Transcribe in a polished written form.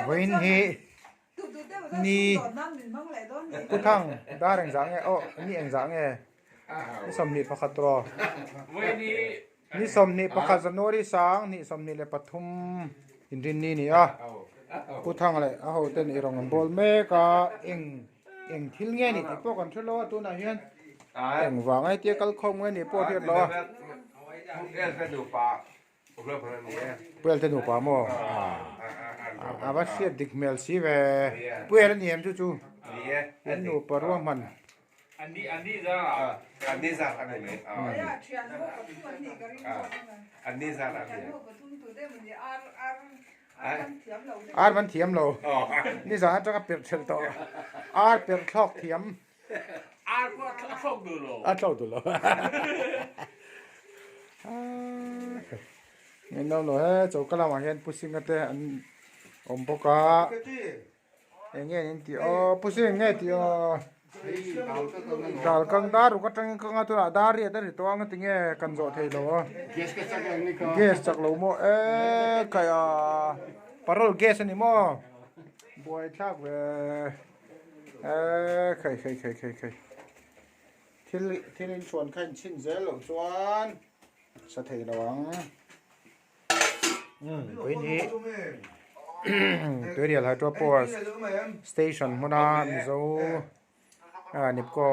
Vawiin hi ni Pu Thang dar engzah nge aw ni engzah nge ni 21 tawh ni 21 January 2023 inrinni a ni a Pu Thang leh a hoten i rawn an bawl mek a eng eng thil nge ni tih pawh kan hre lo a tunah hian engvang a hetia kal khawm nge nih pawh a hriat lo a. Puel te nupa maw a va hriat dik hmel si ve Puel a ni em chu chu in nupa ruahman Ar man thiam lo nizan atanga perh thelh tawh ar perh thlawk thiam Ar pawh a thlawk duh lo. A thlawk duh lo. Ngei lo lo he choka lamah hian Pu Singa te an awm bawk a. Eng nge an tih aw Pu Sing nge tih aw. Dal kang dar ruk atangin kang a tunah dar riat a ri tawh ang a tinge kan zawh thei lo a. Gas chak lo maw e kai a parol gas a ni maw buaithlak ve. Eee khai khai khai khai khai thil thil in chhuan kha in chhin zel loh chuan sa thei lo ang umm vawiin hi Tuirial Hydro Power Station hmuna Mizo ah Nipco.